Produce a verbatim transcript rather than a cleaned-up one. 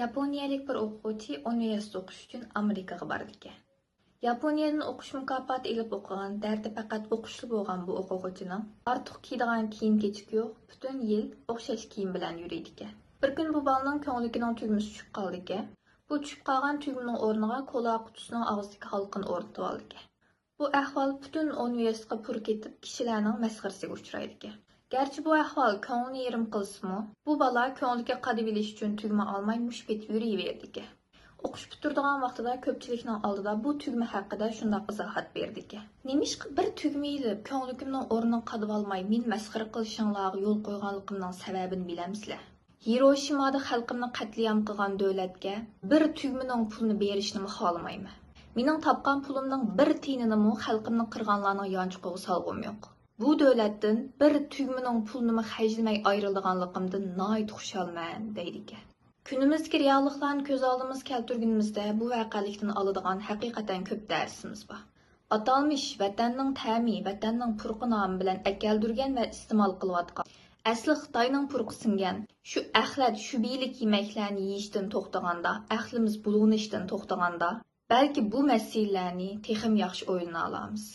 ياپونىيەلىك بىر ئوقۇغۇچى ئۇنىۋېرسىتېتتا ئوقۇش ئۈچۈن ئامېرىكىغا بارىدىكەن. ياپونىيەدىن ئوقۇش مۇكاپاتى ئېلىپ ئوقۇغان، دەردى پەقەت ئوقۇشلا بولغان بۇ ئوقۇغۇچىنىڭ ئارتۇق كىيىدىغان كىيىم-كېچىكى يوق، پۈتۈن يىل ئوخشاش كىيىم بىلەن يۈرىدىكەن. بىر كۈنى بۇ بالىنىڭ كۆڭلىكىنىڭ تۈگمىسى چۈشۈپ قالىدىكەن. بۇ چۈشۈپ قالغان تۈگمىنىڭ ئورنىغا كولا قۇتىسىنىڭ ئاغزىدىكى ھالقىنى ئورنىتىۋالىدىكەن. بۇ ئەھۋال پۈتۈن ئۇنىۋېرسىتېتقا پۇر كېتىپ، كىشىلەرنىڭ مەسخىرىسىگە ئۇچرايدىكەن. گەرچە بۇ ئەھۋال كۆڭلىنى يېرىم قىلسىمۇ، بۇ بالا كۆڭلىگە قادىۋېلىش ئۈچۈن تۈگمە ئالماي مۇشت پېتى يۈرۈۋېرىدىكەن. ئوقۇش پۈتتۈرىدىغان ۋاقتىدا كۆپچىلىكنىڭ ئالدىدا بۇ تۈگمە ھەققىدە شۇنداق ئىزاھات بېرىدىكەن. نېمىشقا بىر تۈگمە ئېلىپ، كۆڭلىكىمنىڭ ئورنىنى قادىۋالماي، مېنى مەسخىرە قىلىشىڭلارغا يول قويغانلىقىمنىڭ سەۋەبىنى بىلەمسىلەر؟ ھىروشىمادا خەلقىمنى قەتلىئام قىلغان دۆلەتكە بىر تۈگمىنىڭ پۇلىنى بېرىشنىمۇ خالىمايمەن. مېنىڭ تاپقان پۇلۇمنىڭ بىر تىيىنىنىمۇ خەلقىمنى قىرغانلارنىڭ يانچۇقىغا سالغۇم يوق. بۇ دۆلەتتىن بىر تۈگمىنىڭ پۇلىنىمۇ خەجلىمەي ئايرىلىدىغانلىقىمدىن ناھايىتى خۇشالمەن، دەيدىكەن. كۈنىمىزدىكى رېئاللىقلارنى كۆز ئالدىمىزغا كەلتۈرگىنىمىزدە، بۇ ۋەقەلىكتىن ئالىدىغان ھەقىقەتەن كۆپ دەرسىمىز بار. ئاتالمىش ۋەتەننىڭ تەمى، ۋەتەننىڭ پۇرىقى نامى بىلەن ئەكەلدۈرگەن ۋە ئىستېمال قىلىۋاتقان، ئەسلى خىتاينىڭ پۇرىقى سىڭگەن شۇ ئەخلەت، شۈبھىلىك يېمەكلەرنى يېيىشتىن توختىغاندا، ئەقلىمىز بۇلغىنىشتىن توختىغاندا، بەلكى بۇ مەسىلىلەرنى تېخىمۇ ياخشى ئويلىنالامىز.